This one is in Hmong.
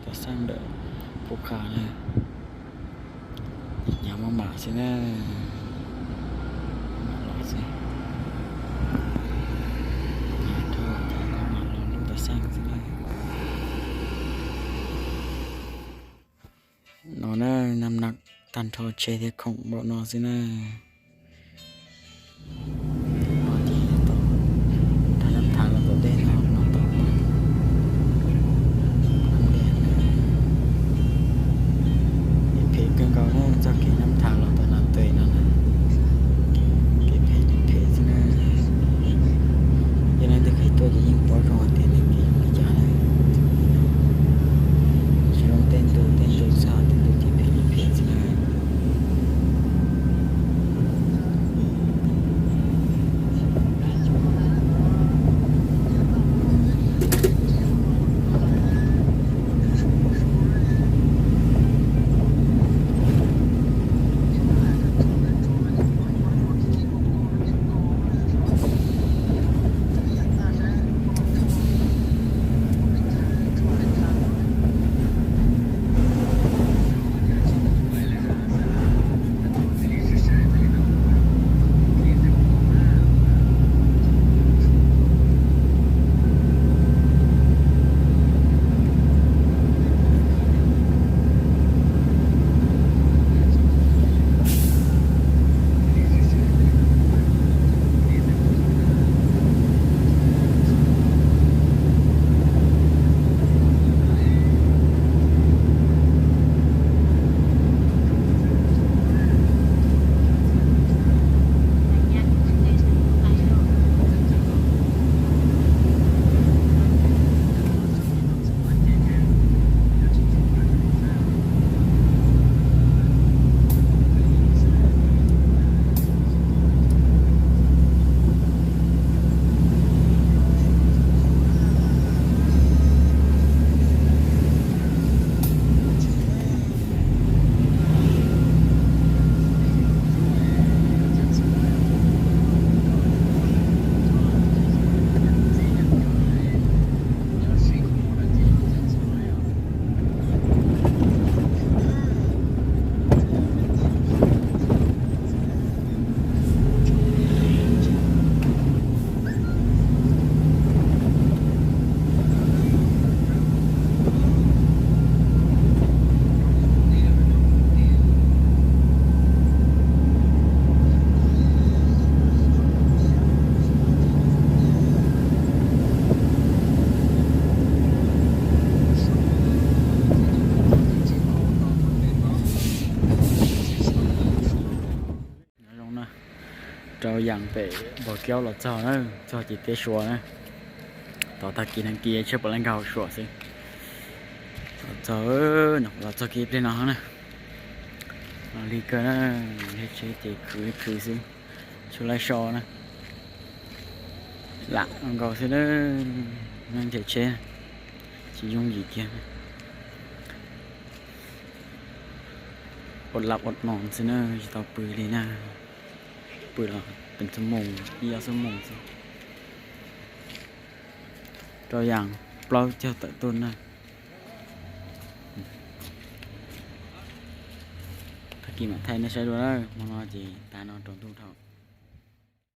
Xaj ntawm Phuv Qha na, hnyav maj mam xwb na, maj mam los xwb, hnyav dhau ces maj mam los lub pas xaj xwb na. No na, naj nag tag nrho tsheb thiab khoom npaum no xwb na. No ces tau tag nab thav los tom tej no no tom phem kawg nkaus na, txoj kev nab thav los tom Nas Tais no na, kev phem phem xwb na. Yog leej twg qhib tuaj ces yeej paub zoo hais tias nws kev zoo li cas na. Tsis zoo tej ntu, tej ntu xwb, tej ntu ces phem phem xwb na. Nyob zoo na, rau yaam pem Npog Kiaub los txog na, txog ces tiab Suav na. Tau tag kis neeg kis tsheb puav leej nkag hauv Suav xwb. Los txog, los txog kiag pliag no na. Los lig kawg na, nrhiav tsheb ces khwv li khwv xwb, tsis laib so na. Lam nkaus xwb na, nrhiav tsheb tsis yooj yim kiag. Ua laj ua noos xwb na, tsis tau pw li na. Pw los peb xuab moos, ib ob xuab moos xwb. Rau yaam plaub caug tawm tuaj na. Tag kis mam thaij nej saib dua na, hmo no ces tas no rau ntuj dhau.